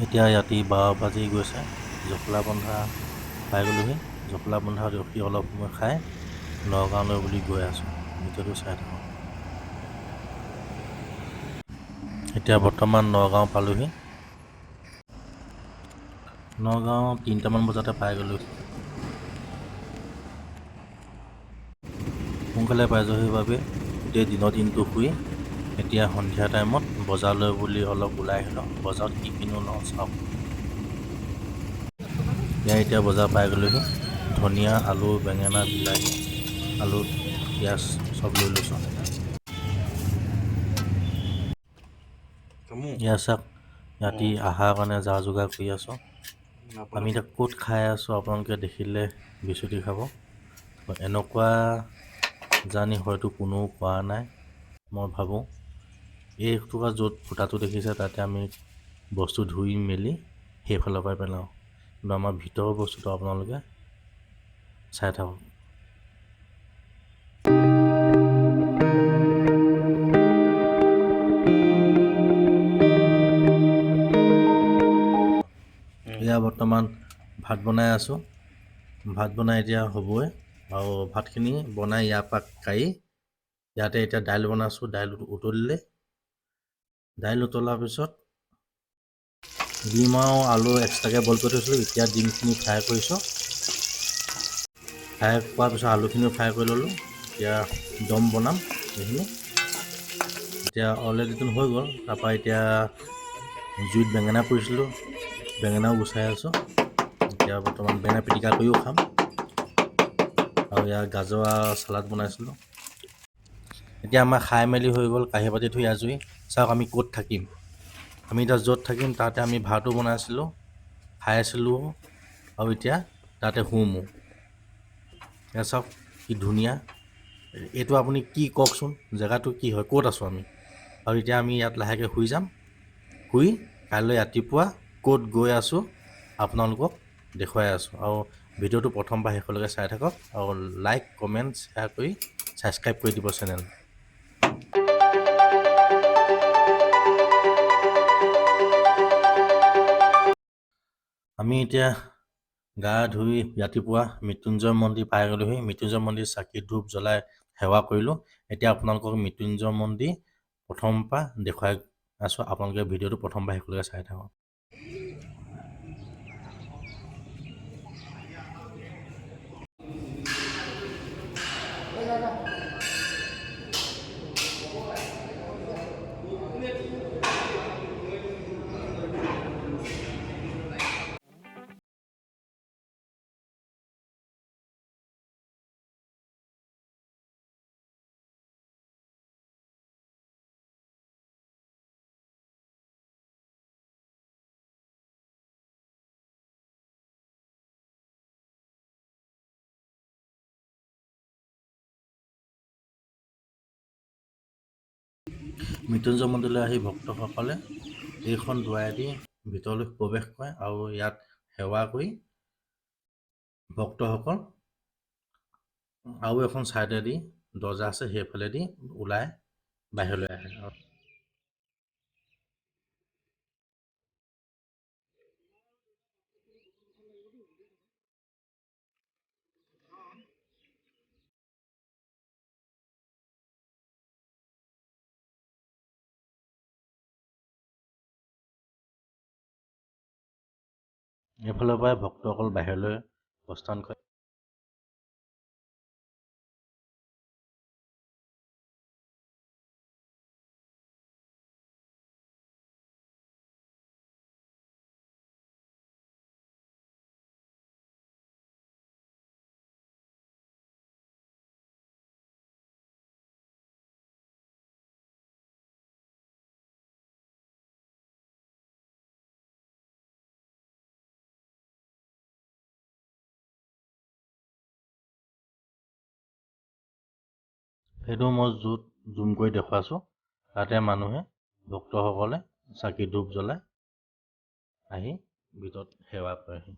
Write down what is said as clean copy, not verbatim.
এতিয়া ৰাতি 12 বাজি গৈছে। জখলাবন্ধা পাই গ'লোহি। জখলাবন্ধাত ৰখি অলপ সময় খাই নগাঁৱলৈ বুলি গৈ আছোঁ। ভিডিঅ'টো চাই থাকক। এতিয়া বৰ্তমান নগাঁও পালোহি। নগাঁও 3টামান বজাতে পাই গ'লোঁ। সোনকালে পাই যোৱাহি বাবে গোটেই দিনৰ দিনটো শুই এতিয়া সন্ধিয়া টাইমত বজাৰলৈ বুলি অলপ ওলাই আহিলোঁ। বজাৰত কি কিনো লওঁ চাওক। এয়া এতিয়া বজাৰ পাই গ'লোহি। ধনিয়া, আলু, বেঙেনা, বিলাহী, আলু, পিঁয়াজ চব লৈ লৈছোঁ। এয়া চাওক, ৰাতি আহাৰ কাৰণে যা যোগাৰ কৰি আছোঁ। আমি এতিয়া ক'ত খাই আছোঁ আপোনালোকে দেখিলে বিচুতি খাব। এনেকুৱা জানি হয়তো কোনেও কোৱা নাই, মই ভাবোঁ। এই টুকুৰা য'ত ফুটাটো দেখিছে তাতে আমি বস্তু ধুই মেলি সেইফালৰ পৰাই পেলাওঁ। কিন্তু আমাৰ ভিতৰৰ বস্তুটো আপোনালোকে চাই থাকক। এয়া বৰ্তমান ভাত বনাই আছোঁ। ভাত বনাই এতিয়া হ'বই আৰু ভাতখিনি বনাই ইয়াৰ পৰা কাঢ়ি ইয়াতে এতিয়া দাইল বনাইছোঁ। দাইল উতলিলে, দাইল উতলাৰ পিছত ডিম আৰু আলু এক্সট্ৰাকৈ বইল কৰি থৈছিলোঁ। এতিয়া ডিমখিনি ফ্ৰাই কৰিছোঁ। ফ্ৰাই কৰাৰ পিছত আলুখিনিও ফ্ৰাই কৰি ল'লোঁ। এতিয়া দম বনাম এইখিনি। এতিয়া অলৰেডিতো হৈ গ'ল। তাৰপৰা এতিয়া জুইত বেঙেনা পুৰিছিলোঁ, বেঙেনাও গুচাই আছোঁ। এতিয়া বৰ্তমান বেঙেনা পিটিকা কৰিও খাম। আৰু ইয়াৰ গাজৰ চালাড বনাইছিলোঁ। এতিয়া আমাৰ খাই মেলি হৈ গ'ল, কাঁহী বাতি ধুই আজৰি। চাওক আমি ক'ত থাকিম। আমি এতিয়া য'ত থাকিম তাতে আমি ভাতো বনাইছিলোঁ, খাই আছিলোঁ আৰু এতিয়া তাতে শুমো। এয়া চাওক কি ধুনীয়া। এইটো আপুনি কি কওকচোন, জেগাটো কি হয়, ক'ত আছোঁ আমি? আৰু এতিয়া আমি ইয়াত লাহেকৈ শুই যাম। শুই কাইলৈ ৰাতিপুৱা ক'ত গৈ আছোঁ আপোনালোকক দেখুৱাই আছোঁ। আৰু ভিডিঅ'টো প্ৰথম পৰা শেষলৈকে চাই থাকক আৰু লাইক, কমেণ্ট, শ্বেয়াৰ কৰি ছাবস্ক্ৰাইব কৰি দিব চেনেল। আমি এতিয়া গা ধুই ৰাতিপুৱা মৃত্যুঞ্জয় মন্দিৰ পাই গ'লোহি। মৃত্যুঞ্জয় মন্দিৰ চাকি ধূপ জ্বলাই সেৱা কৰিলোঁ। এতিয়া আপোনালোকক মৃত্যুঞ্জয় মন্দিৰ প্ৰথমৰ পৰা দেখুৱাই আছোঁ। আপোনালোকে ভিডিঅ'টো প্ৰথমৰ পৰা শেষলৈকে চাই থাকক। মৃত্যুঞ্জয় মন্দিৰলৈ আহি ভক্তসকলে এইখন দুৱাৰেদি ভিতৰলৈ প্ৰৱেশ কৰে আৰু ইয়াত সেৱা কৰি ভক্তসকল আৰু এখন ছাইডেদি দৰ্জা আছে, সেইফালেদি ওলাই বাহিৰলৈ আহে। এইফালৰ পৰাই ভক্তসকল বাহিৰলৈ প্ৰস্থান কৰে। সেইটো মই য'ত জুম কৰি দেখুৱাইছোঁ তাতে মানুহে ভক্তসকলে চাকি ধূপ জ্বলাই আহি ভিতৰত সেৱা কৰেহি।